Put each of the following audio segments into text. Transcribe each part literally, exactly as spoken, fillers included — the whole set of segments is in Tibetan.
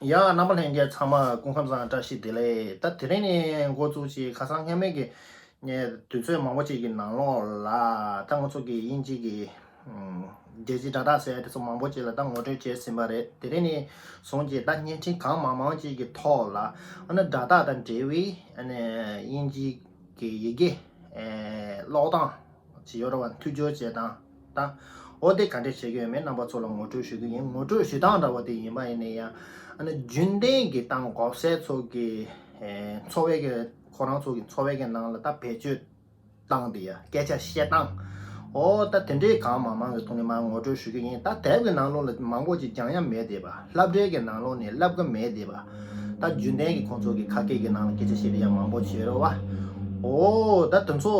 ཡ། རྣམ་པ་ལྷན་རྒྱས་ཚང་མ་སྐུ་ཁམས་བཟང་། བཀྲ་ཤིས་བདེ་ལེགས། ད་དེ་རིང་ནས་འགོ་བཙུགས་ཀྱི་ཁ་སང་སྔ་མའི་གི་ནས་དུས་ཚོད་མང་པོ་ཅིག་གི་ནང་ལོགས་ལ་ད་ང་ཚོ་གི་དབྱིན་ཇི་གི་རྒྱལ་སྤྱིའི་སྒྲ་རྟགས་ཟེར་ཡ་དེ་ཚོ་མང་པོ་ཅིག་ལ་ད་ངོ་སྤྲོད་བྱས་ཟིན་པ་རེད། དེ་རིང་ནས་བཟུང་ཀྱི་ད་བརྙན་འཕྲིན་གང་མང་མང་ཅིག་གི་ཐོག་ལ་ཨ་ནི་སྒྲ་རྟགས་དང་འབྲེལ་བའི་ཨ་ནི་དབྱིན་ཇི་གི་ཡི་གེ་ཀློག་སྟངས་ཅིག་ཡོད་རེད་བ། མཐུད་སྦྱོར་བྱེད་སྟངས་དང་། འོ་དེ་ག་འདྲས་བྱེད་ཀྱི་ཡོད་མེད་རྣམ་པ་ཚོ་ལ་ངོ་སྤྲོད་ཞུ་གི་ཡིན། ངོ་སྤྲོད་ཞུ་སྟངས་འདྲ་བོ་དེ་ཡིན་པ་ཡིན་ན་ཡང་ཨ་ནི་རྒྱུན་ལྡན་གྱི་ཏང་གོ་སེ་ཚོ་གི་འཚོ་བའི་གི་ཁོ་རང་ཚོ་གི་འཚོ་བའི་གི་ནང་ལ་ད་བེད་སྤྱོད་སྟངས་དེ་ཡ་སྐད་ཆ་བཤད་སྟངས། འོ་ད་དེ་འདྲའི་གང་མང་མང་གི་ཐོག་ནས་མར་ངོ་སྤྲོད་ཞུ་གི་ཡིན། ད་དེབ་གི་ནང་ལོགས་ལ་མང་པོ་ཅིག་སྦྱང་ཡ་མེད་བསྡད་པ། སློབ་གྲྭའི་གི་ནང་ལོགས་ནས་བསླབ་གི་མེད་བསྡད་པ། ད་རྒྱུན་ལྡན་གྱི་ཁོང་ཚོ་གི་ཁ་སྐད་ཀྱི་ནང་ལ་སྐད་ཆ་བཤད་ཡ་མང་པོ་བྱེད་རོགས་བ། འོ་ད་དེ་ཚོ་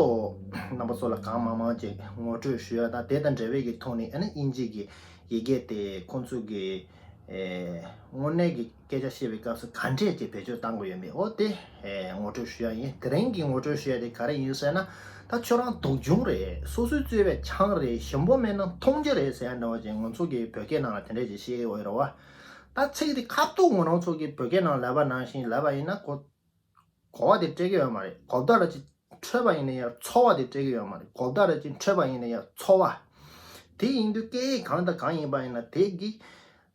རྣམ་པ་ཚོ་ལ་གང་མང་མང་ཅིག་ངོ་སྤྲོད་ཞུ་ཡ་དང་། དེ་དང་འབྲེལ་བའི་གི་ཐོག་ནས་ཨ་ནི་དབྱིན་ཇི་གི་ཡི་གེ་དེ་ཁོང་ཚོ་གི་ཨེ་དངོས་གནས་ཀྱི་སྐད་ཆ་བཤད་པའི་སྐབས་སུ་ག་འདྲས་ཀྱི་བེད་སྤྱོད་གཏང་དགོས་ཡོད་མེད། འོ་དེ་ཨེ་ངོ་སྤྲོད་ཞུ་ཡ་ཡིན། དེ་རིང་གི་ངོ་སྤྲོད་ཞུ་ཡ་དེ་ག་རེ་ཡིན་ཟེར་ན། ད་ཁྱོད་རང་སྡུག་གྱོང་རེད། སོ་སོས་བཙོས་པའི་ཆང་རེད། ཞིམ་པོ་མེད་ན་འཐུང་རྒྱུ་རེད་ཟེར་ཡ་འདྲ་བ་ཅིག་ང་ཚོ་གི་བོད་སྐད་ནང་ལ་དེ་འདྲས་ཅིག་བཤད་ཡོད་རེད་བ། ད་ཚིག་དེ་ཁ་ཐུག་ང་རང་ཚོ་གི་བོད་སྐད་ནང་ལབ་པ་ནང་བཞིན་ལབ་པ་ཡིན་ན་གོ་གོ་བ་དེ་སྤྲད་ཀྱི་ཡོད་མ་རེད། གོ་བརྡ་ར་ཅིག་འཕྲོད་པ་ཡིན་ན་ཡང་ཚོར་བ་དེ་སྤྲད་ཀྱི་ཡོད་མ་རེད། གོ་བརྡ་ར་ཅིག་འཕྲོད་པ་ཡིན་ན་ཡང་ཚོར་བ། དེ་ཡིན་དུས་སྐད་ཡིག་གང་དང་གང་ཡིན་པ་ཡིན་ན་དེ་གི་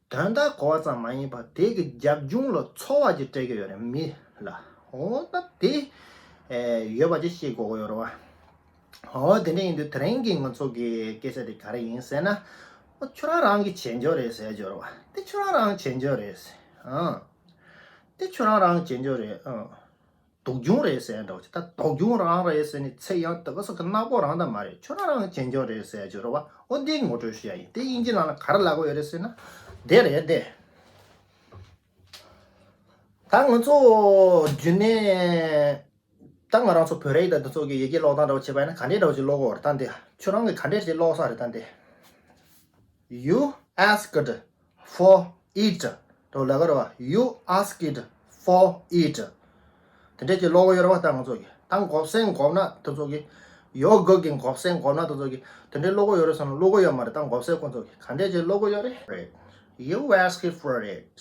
དོན་དག་གོ་བ་ཙམ་མ་ཡིན་པར་དེ་གི་རྒྱབ་ལྗོངས་ལ་ཚོར་བ་ཅིག་སྤྲད་ཀྱི་ཡོད་རེད་མི་ལ། འོ་ད་དེ་ཨེ་ཡོད་པ་ཅིག་ཤེས་དགོས་ཀྱི་ཡོད་རེད་བ། འོ་དེ་འདྲ་ཡིན་དུས་དེ་རིང་གི་ང་ཚོ་གི་སྐད་ཆ་དེ་ག་རེ་ཡིན་ཟེར་ན། འོ་ཁྱོད་རང་རང་གི་བྱེད་འཇོག་རེད་ཟེར་འཇོག་རེད་བ། དེ་ཁྱོད་རང་རང་བྱེད་འཇོག་རེད། ཨང་། དེ་ཁྱོད་རང་རང་བྱེད་འཇོག་རེད། ཨང་། སྡུག་གྱོང་རེད་ཟེར་འདྲ་བོ་ཅིག་ད་སྡུག་གྱོང་རང་རེད་ཟེར་ནས་ཚེ་ཡང་དེ་ག་ས་གི་ནག་པོ་རང་ད་མ་རེད། ཁྱོད་རང་རང་བྱེད་འཇོག་རེད་ཟེར་ཡ་ཅིག་རེད་བ། འོ་འདི་ངོ་སྤྲོད་ཞུ་ཡ་ཡིན། དེ་དབྱིན་ཇི་ནང་ལ་ག་རེ་ལབ་གི་ཡོད་རེད་ཟེར་ན། དེ་རེད་དེ། ད་ང་ཚོ་རྒྱུན་ནས་ད་ང་རང་ཚོ་བོད་རིགས་དང་དེ་ཚོ་གི་ཡི་གེ་ཀློག་སྟངས་འདྲ་བོ་བྱེད་པ་ཡིན་ན་ག་འདྲས་འདྲ་བོ་ཅིག་ཀློག་གི་ཡོད་རེད་ད་འདི། ཁྱོད་རང་གི་ག་འདྲས་ཅིག་ཀློག་ས་རེད་ད་འདི། You asked for it. དོ་ལ་ག་ར་བ། You asked for it. དེ་འདྲས་ཀྱི་ཀློག་གི་ཡོད་རེད་བ། ད་ང་ཚོ་གི་ད་མགོ་སེང་མགོ་ན་དེ་ཚོ་གི། ཡོ་ག་གི་མགོ་སེང་མགོ་ན་དེ་ཚོ་གི་དེ་འདྲས་ཀློག་གི་ཡོད་རེད་བསམ་ན་ཀློག་གི་ཡོད་མ་རེད། ད་མགོ་སེང་ཁོ་ཚོ་གི་ག་འདྲས་ཀྱི་ཀློག་གི་ཡོད་རེད། You asked for it.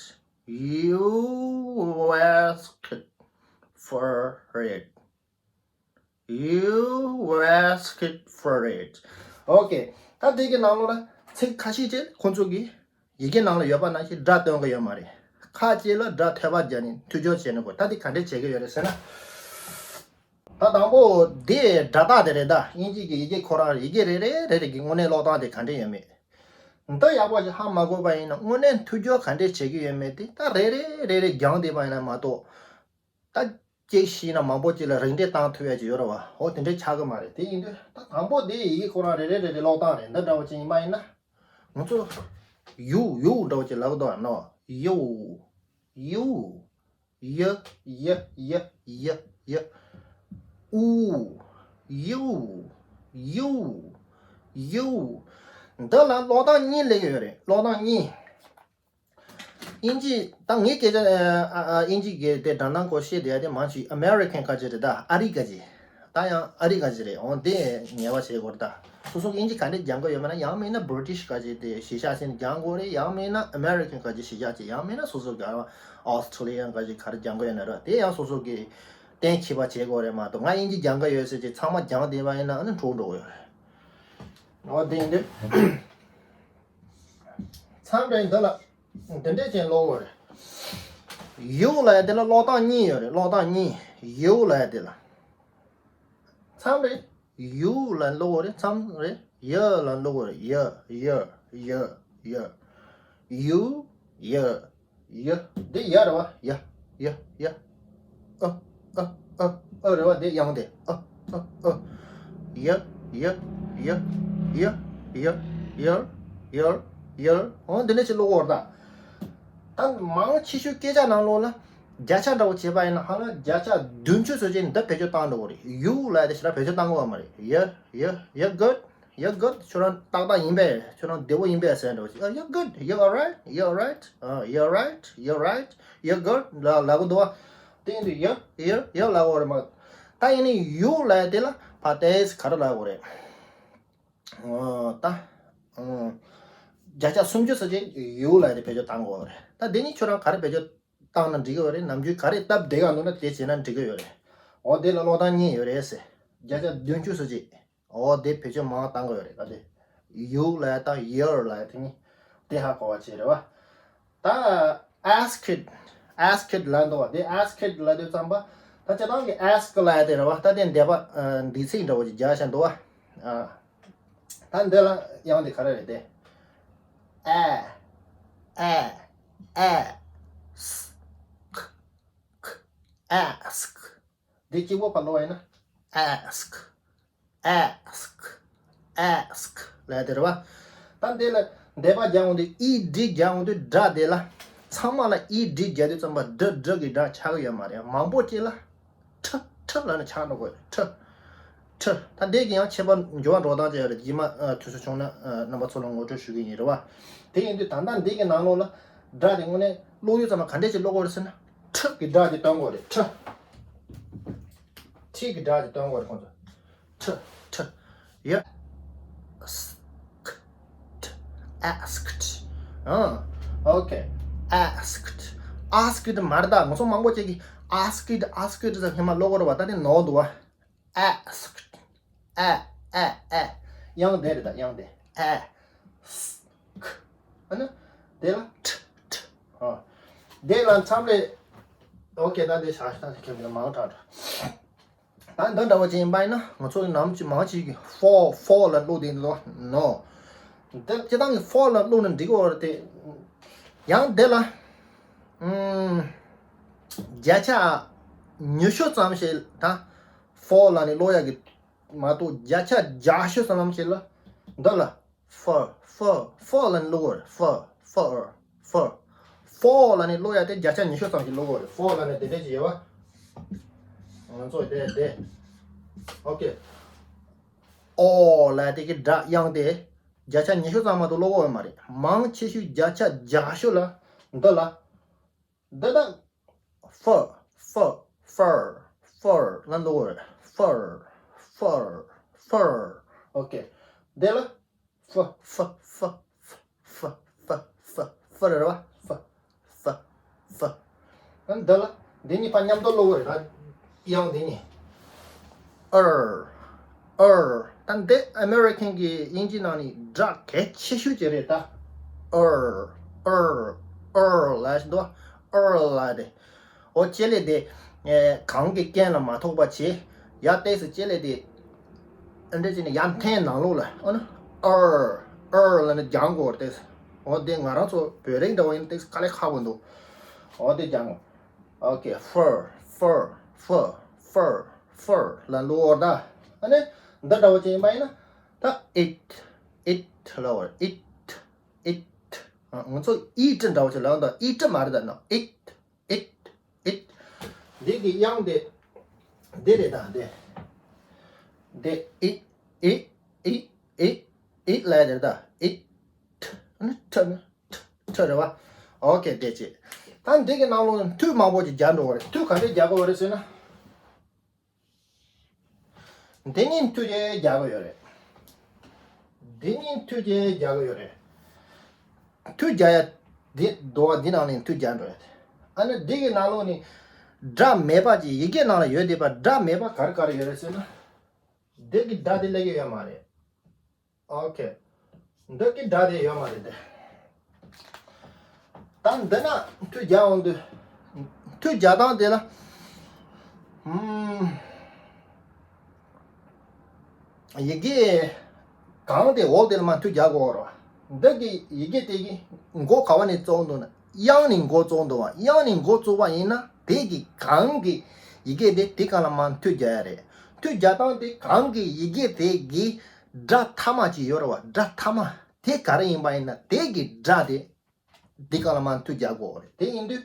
You asked for it. You asked for it. Okay. ད་དེ་གི་ནང་ལོགས་ལ་ཚིག་ཁ་ཤས་ཅིག་ཁོང་ཚོ་གི་ཡི་གེ་ནང་ལ་ཡོད་པ་ནང་བཞིན་སྒྲ་སྟོན་གི་ཡོད་མ་རེད། ཁ་ཅིག་ལ་སྒྲ་ཐོལ་པ་བརྒྱབ་ནས་མཐུད་སྦྱོར་བྱས་ནས་གོ། ད་དེ་ག་འདྲས་བྱེད་གི་ཡོད་རེད་ཟེར་ན། ད་དང་པོ་དེ་སྒྲ་རྟགས་དེ་རེད། ད་དབྱིན་ཇི་གི་ཡི་གེ་ཁོ་རང་ཡི་གེ་རེ་རེ་རེ་རེ་གི་དངོས་གནས་ཀློག་སྟངས་དེ་ག་འདྲས་ཡོད་མེད། འདི་ཡག་པོ་ཞིག་ཧ་མ་གོ་བ་ཡིན་ན་དངོས་གནས་མཐུད་སྦྱོར་ག་འདྲས་བྱེད་གི་ཡོད་མེད་དེ་ད་རེ་རེ་རེ་རེ་སྦྱངས་བསྡད་པ་ཡིན་ན་མ་གཏོགས། ད་གཅིག་ཤེས་ན་མང་པོ་ཅིག་ལ་རིགས་འགྲེ་བཏང་ཐུབ་ཡ་ཅིག་ཡོད་རེད་བ། འོ་དེ་འདྲའི་ཆགས་ཀྱི་མ་རེད། དེ་ཡིན་དུས་ད་དང་པོ་དེ་ཡི་གེ་ཁོ་རང་རེ་རེ་རེ་རེ་ཀློག་སྟངས་རེད། འདི་འདྲ་བོ་ཅིག་ཡིན་པ་ཡིན་ན། ང་ཚོ་ཡུ་ཡུ་འདྲ་བོ་ཅིག་ལབ་འདུག་ཨ་ནོ། ཡུ་ཡུ་ཡ་ཡ་ཡ་ཡ་ཡ། ཨུ་ཡུ་ཡུ་ཡུ། འདི་ལ་ཀློག་སྟངས་གཉིས་སླེབས་ཡོད་རེད། ཀློག་སྟངས་གཉིས། དབྱིན་ཇི་ད་ངའི་སྐད་ཆ་ཨ་ཨ་དབྱིན་ཇི་གི་དེ་སྒྲ་གདངས་སྐོར་བཤད་བསྡད་ཡ་དེ་མང་ཆེ་ཨ་མེ་རི་ཁན་སྐད་ཆ་རེད། ད་ཨ་རི་སྐད་ཆ། ད་ཡང་ཨ་རི་སྐད་ཆ་རེད། འོ་དེ་ངེས་པ་བྱེད་དགོས་རེད། ད་སོ་སོ་དབྱིན་ཇི་ག་འདྲས་སྦྱང་གི་ཡོད་མེད་ན་ཡང་མིན་ན་བྷི་རི་ཊིཤ་སྐད་ཆ་དེ་གཞི་བཞག་བྱས་ནས་སྦྱང་དགོས་རེད། ཡང་མིན་ན་ཨ་མེ་རི་ཁན་སྐད་ཆ་གཞི་བཞག་བྱས། ཡང་མིན་ན་སོ་སོ་ག་ཨོ་སི་ཊྲེ་ལི་ཡན་སྐད་ཆ་ག་རེ་སྦྱང་གི་ཡོད་ན་རེད། དེ་ཡང་སོ་སོ་གི་གཏན་འཁེལ་བ་བྱེད་དགོས་རེད་མ་གཏོགས། ང་དབྱིན་ཇི་སྦྱང་གི་ཡོད་ཟེར་གྱི་ཚང་མ་སྦྱང་བསྡད་པ་ཡིན་ན་ཨ་ནི་འཕྲོ་འགྲོ་གི་ཡོད་རེད། འོ་དེ་ཡིན་དུས། མཚམས་རེ་འདི་ལ་འདི་འདྲས་ཅན་ཀློག་དགོས་རེད། ཡུ་ལབ་ཡ་དེ་ལ་ཀློག་སྟངས་གཉིས་ཡོད་རེད། ཀློག་སྟངས་གཉིས། ཡུ་ལབ་ཡ་དེ་ལ། མཚམས་རེ་ཡུ་ལ་ཀློག་དགོས་རེད། མཚམས་རེ་ཡ་ལ་ཀློག་དགོས་རེད། ཡ་ཡ་ཡ་ཡ། ཡུ་ཡ། ཡ། འདི་ཡ་རེད་བ། ཡ་ཡ་ཡ། ཨ་ཨ་ཨ་ཨ་རེད་བ། འདི་ཡང་དེ་ཨ་ཨ་ཨ། ཡ་ཡ་ཡ་ཡ་ཡ་ཡ་ཡ་ཡ། འོ་འདི་འདྲ་ཞིག་ཀློག་གོ་རེད་ད། ད་མང་ཆེ་ཤོས་སྐད་ཆ་ནང་ལོགས་ལ་བརྒྱ་ཆ་འདྲ་བོ་བྱས་པ་ཡིན་ན་ཧ་ལམ་བརྒྱ་ཆ་བདུན་ཅུ་ཙམ་ཅིག་འདི་བེད་སྤྱོད་བཏང་འགྲོ་གི་རེད། ཡུ་ལབ་ཡ་དེ་ཞེ་དྲག་བེད་སྤྱོད་བཏང་གི་ཡོད་མ་རེད། ཡ་ཡ་ཡ་གུཌ། You're good. You're good. ཁྱོད་རང་ཏག་ཏག་ཡིན་པས། ཁྱོད་རང་བདེ་བོ་ཡིན་པས་ཟེར་འགྲོ། Uh, you're good. You're all right. You're all right. Uh, you're all right. You're right. You're good. ལ་ལབ་གི་འདུག་བ། དེ་ཡིན་དུས་ཡ་ཡ་ཡ་ལབ་དགོས་རེད་མ། ད་ཡིན་ནའི་ཡུ་ལབ་ཡ་དེ་ལ་ཕ་ཏེས་ག་རེ་ལབ་དགོས་རེད། ཨོ་ད་ཨོ་བརྒྱ་ཆ་སུམ་ཅུ་ཙམ་ཅིག་ཡུ་ལབ་ཡ་དེ་བེད་སྤྱོད་བཏང་དགོས་རེད། ད་འདི་གཉིས་ཁྱོད་རང་ག་རེ་བེད་སྤྱོད་བཏང་ན་འགྲིག་གི་ཡོད་རེད། ནམ་རྒྱུན་ག་རེ་སྟབས་བདེ་ག་འདུག་ན་དེ་བྱས་ན་འགྲིག་གི་ཡོད་རེད། འོ་དེ་ལ་ཀློག་སྟངས་གཉིས་ཡོད་རེད་ཟེར། བརྒྱ་ཆ་བདུན་ཅུ་སོ་གཅིག་འོ་དེ་བེད་སྤྱོད་མང་བཏང་གི་ཡོད་རེད། ད་དེ་you ལབ་ཡ་དང་your ལབ་ཡ་དེ་གཉིས་དེ་ཧ་གོ་བ་བྱས་རེད་བ། ད་asked, asked ལབ་འདུག་བ། དེ་asked ལབ་དུས་ཙམ་པ་ད་སྤྱིར་བཏང་གི་ask ལབ་ཡ་དེ་རེད་བ། ད་དེ་འདས་པ་ཨ་འདས་ཚིག་འདྲ་བོ་ཅིག་རྒྱག་བཞག་འདུག་བ། ཨ། ད་འདི་ལ་དབྱངས་དེ་ག་རེ་རེད་དེ། a, a, a, s, k, k, ask. འདི་གཅིག་པོ་ཕར་ཀློག་ཡིན་ན། ask, ask, ask ལབ་དེ་རེད་བ། ད་འདི་ལ་འདས་པ་རྒྱག་འོང་དུས་ed རྒྱག་འོང་དུས་སྒྲ་དེ་ལ་ཚང་མ་ལ་ed རྒྱག་དུས་ཙམ་པ་ed གི་སྒྲ་ཆགས་ཀྱི་ཡོད་མ་རེད། མང་པོ་ཅིག་ལ་ཁྲ་ཁྲ་ལབ་ནས་ཆགས་འགྲོ་གི་ཡོད་རེད། ཁྲ་ཁྲ། ད་འདི་གི་ཡང་ཁྱད་པར་འགྱུར་བ་འགྲོ་སྟངས་ཅིག་ཡོད་རེད། རྗེས་མ་ཨ་དུས་ཚོད་བྱུང་ན་ཨ་རྣམ་པ་ཚོ་ལ་ངོ་སྤྲོད་ཞུ་གི་ཡིན་རེད་བ། དེ་ཡིན་དུས་ད་ལྟ་འདི་གི་ནང་ལོགས་ལ་སྒྲ་དེ་དངོས་གནས་ཀློག་དུས་ཙམ་པ་ག་འདྲས་ཅིག་ཀློག་དགོས་རེད་ཟེར་ན། ཁྲ་གི་སྒྲ་ཅིག་གཏོང་དགོས་རེད། ཁྲ། ཁྲི་གི་སྒྲ་ཅིག་གཏོང་དགོས་རེད་ཁོང་ཚོ། ཁྲ་ཁྲ། ཡ། ཨ། ཨོ་ཁེ། asked, asked མ་རེད་ད། ང་ཚོ་མང་པོ་ཅིག་གིས་asked, asked ཟེར་སྔོན་མ་ཀློག་གི་རེད་བ། ད་དེ་ནོར་འདུག་བ། asked, a, a, a དབྱངས་དེ་རེད་ད། དབྱངས་དེ། a, s, k ཨ་ནི་དེ་ལ་ཁྲ་ཁྲ། ཨ། དེ་ལ་མཚམས་རེ། ཨོ་ཁེ། ད་དེ་བཞག་ཤག་ད་ཁྱེད་མི་མང་དྲགས་འགྲོ། ད་འདི་འདྲ་བ་ཅིག་ཡིན་པ་ཡིན་ན་ང་ཚོ་ནམ་ཅིག་མང་ཅིག་གིས་for, for ལ་ཀློག་བསྡད་འདུག་ནོ། འདི་སྤྱིར་བཏང་གི་for ལ་ཀློག་ན་འགྲིག་གི་ཡོད་རེད་དེ། ཡང་འདི་ལ་ཨུམ། བརྒྱ་ཆ་ཉི་ཤུ་ཙམ་ཞིག་ད་for ལ་ནི་ཀློག་ཡག་གི་མ་གཏོགས་བརྒྱ་ཆ་བརྒྱད་ཅུ་ཙམ་ཞིག་ལ་འདི་ལ་for, for, for ལ་ནི་ཀློག་གི་ཡོད་རེད། for, for, for for ལ་ནི་ཀློག་ཡག་དེ་བརྒྱ་ཆ་ཉི་ཤུ་ཙམ་ཞིག་ཀློག་གི་ཡོད་རེད། for ལ་ནི་དེ་འདྲས་ཅིག་ཡོད་བ། ང་ཚོ་དེ་དེ། ཨོ་ཁེ། ཨོ་ལ་དེ་གི་སྒྲ་དབྱངས་དེ་བརྒྱ་ཆ་ཉི་ཤུ་ཙམ་མ་གཏོགས་ཀློག་གི་ཡོད་མ་རེད། མང་ཆེ་ཤོས་བརྒྱ་ཆ་བརྒྱད་ཅུ་ལ་འདི་ལ། འདི་དག for, for, for, for ལ་ཀློག་གི་ཡོད་རེད། for, for, for ཨོ་ཁེ། དེ་ལ་ཧྥ་ཧྥ་ཧྥ་ཧྥ་ཧྥ་ཧྥ་ཧྥ་ཧྥ་རེད་བ། ཧྥ་ཧྥ་ཧྥ། ཨ་འདི་ལ་འདི་གཉིས་ཕར་མཉམ་དུ་ཀློག་གི་རེད་ད། དབྱངས་འདི་གཉིས། ཨར། ཨར། ད་འདི་ཨ་མེ་རི་ཁན་གྱི་དབྱིན་ཇི་ནང་ནས་སྒྲ་གལ་ཆེ་ཤོས་ཅིག་རེད་ད། ཨར། ཨར། ཨར་ལབ་བཞིན་འདུག་ཨར་ལབ་དེ། ཨོ་ལྕེ་ལེ་དེ། ཨེ། གངས་ཀྱི་རྐན་ལ་མ་ཐུག་པ་བྱས། ཡར་ཏོག་ཙམ་ལྕེ་ལེ་དེ། ཨ་འདྲ་བྱས་ནས་ཡར་འཐེན། ནང་ལོགས་ལ་ཨོ་ན། ཨར། ཨར་ལབ་ནས་རྒྱག་དགོས་རེད། ཨོ་དེ་ང་རང་ཚོ་བོད་རིགས་འདྲ་བོ་ཡིན་ཏོག་ཙམ་དཀའ་ལས་ཁག་པོ་འདུག་ཨོ་དེ་རྒྱག་དགོས། ཨོ་ཁེ། ཧྥར། ཧྥར། ཧྥ། ཧྥར། ཧྥར་ལབ་འདུག་ཨོ་ད། ཨ་ནི་འདི་འདྲ་བོ་ཅིག་ཡིན་པ་ཡིན་ན། ད་ཨིཊ། ཨིཊ་ལབ་དགོས་རེད། ཨིཊ། ཨིཊ། ཨ། ང་ཚོ་ཨིཊ་འདྲ་བོ་ཅིག་ལབ་འདུག་ཨིཊ་མ་རེད་ད་ནོ། ཨིཊ། ཨིཊ། ཨིཊ། འདི་གི་དབྱངས་དེ། འདི་རེད་ད་འདི། འདི་ཨི། ཨི། ཨི། ཨི། ཨི་ལབ་ཡ་དེ་རེད་ད། ཨི། ཁྲ་ནི་ཁྲ་ནི་ཁྲ་ཁྲ་རེད་བ། ཨོ་ཁེ། དེ་བྱས། ད་འདི་གི་ནང་ལོགས་མཐུད་མང་པོ་ཅིག་རྒྱག་འགྲོ་བ་རེད། མཐུད་ག་འདྲས་རྒྱག་དགོས་པ་རེད་ཟེར་ན། འདི་གཉིས་མཐུད་ཅིག་རྒྱག་གི་ཡོད་རེད། འདི་གཉིས་མཐུད་ཅིག་རྒྱག་གི་ཡོད་རེད། མཐུད་རྒྱག་ཡ་འདི་རྡོ་བ་འདི་ནང་ནས་མཐུད་རྒྱག་འགྲོ་ཡ་དེ། ཨ་ནི་འདི་གི་ནང་ལོགས་ནས་སྒྲ་མེད་པ་ཅིག་ཡི་གེ་ནང་ལ་ཡོད་བསྡད་པ་སྒྲ་མེད་པ་ག་རེ་ག་རེ་ཡོད་རེད་ཟེར་ན། འདི་གི་སྒྲ་དེ་སླེབས་ཀྱི་ཡོད་མ་རེད། ཨོ་ཁེ། འདི་གི་སྒྲ་དེ་ཡོད་མ་རེད་དེ། ད་འདི་ན་མཐུད་རྒྱག་འོང་དུས། མཐུད་རྒྱག་སྟངས་དེ་ལ། ཨུམ། ཡི་གེ་གང་དེ་འོག་དེ་ལ་མར་མཐུད་རྒྱག་དགོས་རེད་བ། འདི་གི་ཡི་གེ་དེ་གི་མགོ་ག་བ་ནས་བཙུགས་འདུག་ན། དབྱངས་ནས་མགོ་བཙུགས་འདུག་བ། དབྱངས་ནས་མགོ་བཙུགས་པ་ཡིན་ན་དེ་གི་གང་གི་ཡི་གེ་དེ་དེ་གང་ལ་མར་མཐུད་རྒྱག་ཡ་རེད། མཐུད་རྒྱག་སྟངས་དེ་གང་གི་ཡི་གེ་དེ་གི་སྒྲ་མཐའ་མ་ཅིག་ཡོད་རེད་བ། སྒྲ་མཐའ་མ་དེ་ག་རེ་ཡིན་པ་ཡིན་ན་དེ་གི་སྒྲ་དེ་འདི་གང་ལ་མར་མཐུད་རྒྱག་དགོས་རེད། དེ་ཡིན་དུས།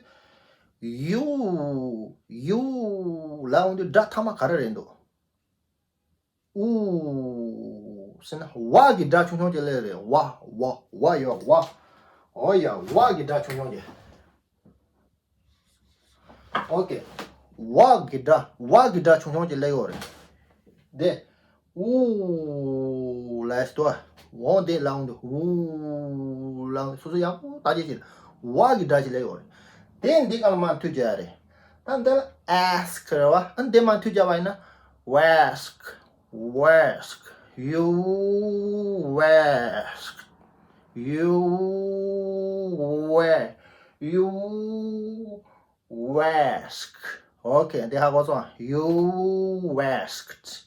ཡུ། ཡུ་ལབ་འོང་དུས་སྒྲ་མཐའ་མ་ག་རེ་རེད་འདུག་ཨུ། ཟེར་ན་ཝ་གི་སྒྲ་ཆུང་ཆུང་ཅིག་སླེབས་རེད། ཝ། ཝ། ཝ་ཡོད། ཝ། ཨོ་ཡ། ཝ་གི་སྒྲ་ཆུང་ཆུང་ཅིག་ཨོ་ཁེ། ཝ་གི་སྒྲ། ཝ་གི་སྒྲ་ཆུང་ཆུང་ཅིག་སླེབས་ཡོད་རེད། དེ། ཨུ་ལབ་སྟོ། འོ་དེ་ལབ་འོང་དུས། ཨུ་ལབ་འོང་དུས། སོ་སོ་ཡག་པོ་བརྟག་དཔྱད་བྱེད། ཝ་གི་སྒྲ་ཅིག་སླེབས་ཡོད་རེད། དེ་འདི་ག་ལ་མར་མཐུད་རྒྱག་ཡ་རེད། ད་འདི་ལ་ask རེད་བ། ཨ་འདི་མར་མཐུད་རྒྱག་པ་ཡིན་ན། Wask, wask, you wask, you wa, you wask. Okay, འདི་ཧ་གོ་སོང་ཨ། You wasked.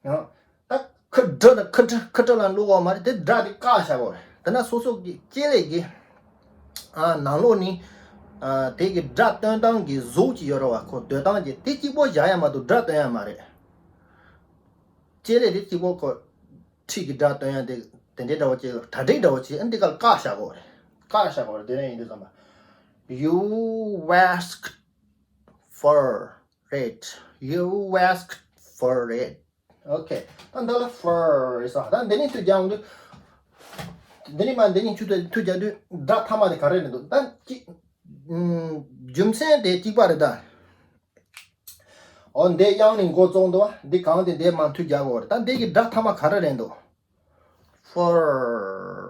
ཡང་། ད་ཁ་སྒྲ་ལ་ཁ་སྒྲ་ཁ་སྒྲ་ལ་བླུག་དགོས་མ་རེད། དེ་སྒྲ་དེ་བཀག་བཞག་དགོས་རེད། དེ་ན་སོ་སོ་གི་ལྕེ་ལེ་གི་ཨ་ནང་ལོགས་ནི་ཨ་དེ་གི་སྒྲ་སྟོན་སྟངས་ཀྱི་གཟུགས་ཀྱི་ཡོད་རེད་བ། ཁོ་སྡོད་སྟངས་ཀྱི་དེ་གཅིག་པོ་བཞག་ཡ་མ་གཏོགས་སྒྲ་སྟོན་ཡ་མ་རེད། ལྕེ་ལེ་དེ་གཅིག་པོ་ཁོ་ཁྲིད་ཀྱི་སྒྲ་སྟོན་ཡ་དེ་དེ་འདྲའི་འདྲ་བོ་ཅིག་གྲ་སྒྲིག་འདྲ་བོ་ཅིག་ཨ་འདི་ག་ལ་བཀག་བཞག་དགོས་རེད། བཀག་བཞག་དགོས་རེད། དེ་ནས་ཡིན་དུས་ཙམ་པ། You wasked for it. You wasked for it. Okay. ད་འདི་ལ་for རེད་ས། ད་འདི་ནས་མཐུད་རྒྱག་འོང་དུས། འདི་ནས་མར་འདི་ནས་མཐུད་མཐུད་རྒྱག་དུས་སྒྲ་མཐའ་མ་དེ་ག་རེ་རེད་འདུག་ད་གཅིག་ཨུམ། རྒྱུ་མཚན་དེ་གཅིག་པ་རེད་ད། འོ་འདི་དབྱངས་ནི་འགོ་བཙུགས་འདུག་བ། འདི་གང་དེ་འདི་མར་མཐུད་རྒྱག་དགོས་རེད། ད་འདི་གི་སྒྲ་མཐའ་མ་ག་རེ་རེད་འདུག for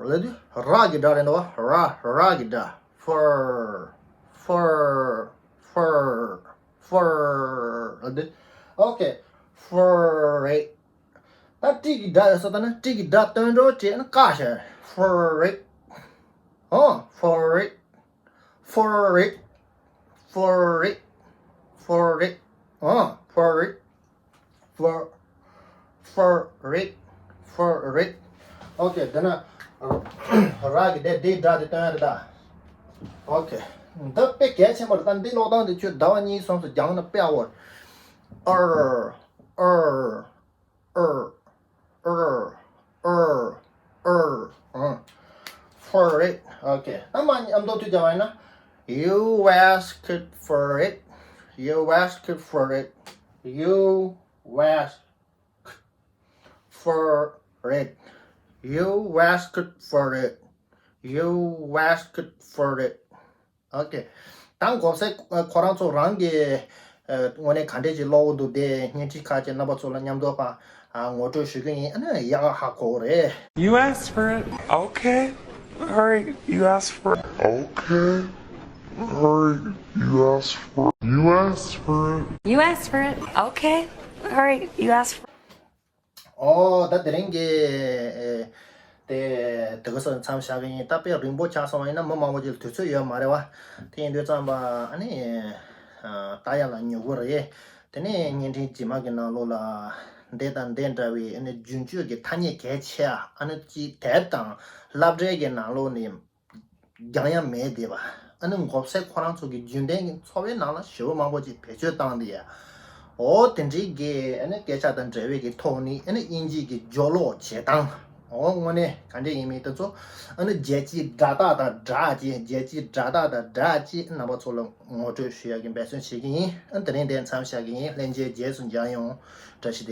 ལབ་དུས་ར་གི་སྒྲ་རེད་འདུག་བ། ར་ར་གི་སྒྲ། For, for, for, for ལབ་དུས། Okay. For it. ད་ཏི་གི་སྒྲ་ཡོད་ས་ད་ན་ཏི་གི་སྒྲ་སྟོན་འགྲོ་བྱས་ན་བཀག་བཞག For it. ཨོ། For it. For it. For it. For it. ཨོ། For it. For, for it. For it. Okay. དེ་ན་ར་གི་དེ་དེའི་སྒྲ་དེ་སྟོན་ཡ་རེད་ད། Okay. འདི་དཔེ་གལ་ཆེན་པོ་རེད་ད། འདི་ཀློག་སྟངས་དེ་ཁྱོད་ཟླ་བ་གཉིས་གསུམ་སུ་སྦྱངས་ན་དཔེ་ཨ་བོ། ཨར། ཨར། ཨར། ཨར། ཨར། ཨར། ཨང་། For it. Okay. ད་མར་མཉམ་དུ་མཐུད་རྒྱག་པ་ཡིན་ན། You asked for it. You asked for it. You asked for it. You asked for it. You asked for it. Okay. ད་མགོ་སེ་ཁོ་རང་ཚོ་རང་གི་ཨ་དངོས་གནས་ག་འདྲས་ཀྱི་ཀློག་འདུག་དེ་བརྙན་འཕྲིན་ཁག་ཅིག་རྣམ་པ་ཚོ་ལ་མཉམ་དུ་ཕ་ཨ་ངོ་སྤྲོད་ཞུ་གི་ཡིན། ཨ་ནི་ཡག་ཧ་གོ་རེད། You asked for it. Okay. All right. You asked for it. Okay. All right. You asked for it. You asked for it. You asked for it. Okay. All right. You asked for it. ཨོ། ད་དེ་རིང་གི་ཨེ་དེ་དེ་ག་སོ་མཚམས་བཞག་གི་ཡིན། ད་དཔེ་རིང་པོ་ཆགས་སོང་བ་ཡིན་ན་མི་མང་པོ་ཅིག་ལ་དུས་ཚོད་ཡོད་མ་རེད་བ། དེ་ཡིན་དུས་ཙམ་པ་ཨ་ནི་ཨ་ལྟ་ཡ་ལ་མྱུ་གུ་རེད། དེ་ནས་བརྙན་འཕྲིན་རྗེས་མ་གི་ནང་ལོགས་ལ་འདི་དང་འདི་འདྲ་བའི་ཨ་ནི་རྒྱུན་སྤྱོད་ཀྱི་ཐ་སྙད་གལ་ཆེ་བ་ཨ་ནི་ཅིག་དེབ་དང་སློབ་གྲྭའི་གི་ནང་ལོགས་ནས་སྦྱང་ཡ་མེད་བསྡད་པ། ཨ་ནི་མགོ་སེ་ཁོ་རང་ཚོ་གི་རྒྱུན་ལྡན་གྱི་འཚོ་བའི་ནང་ལ་ཞེ་པོ་མང་པོ་ཅིག་བེད་སྤྱོད་བཏང་བསྡད་ཡ། འོ་དེ་འདྲའི་གི་ཨ་ནི་སྐད་ཆ་དང་འབྲེལ་བའི་གི་ཐོག་ནས་ཨ་ནི་དབྱིན་ཇིའི་གི་སྦྱོར་ཀློག་བྱེད་སྟངས། འོ་དངོས་གནས་ག་འདྲས་ཡིན་མིན་དེ་ཚོ་ཨ་ནི་རྒྱལ་སྤྱིའི་སྒྲ་རྟགས་དང་སྦྲགས་ཀྱིས། རྒྱལ་སྤྱིའི་སྒྲ་རྟགས་དང་སྦྲགས་ཀྱིས་རྣམ་པ་ཚོ་ལ་ངོ་སྤྲོད་ཞུ་ཡ་གི་འབད་བརྩོན་བྱེད་ཀྱི་ཡིན། ཨ་ནི་དེ་རིང་འདིར་མཚམས་བཞག་གི་ཡིན། ལྷན་རྒྱས་རྗེས་སུ་མཇལ་ཡོང་། བཀྲ་ཤིས་བདེ་ལེགས།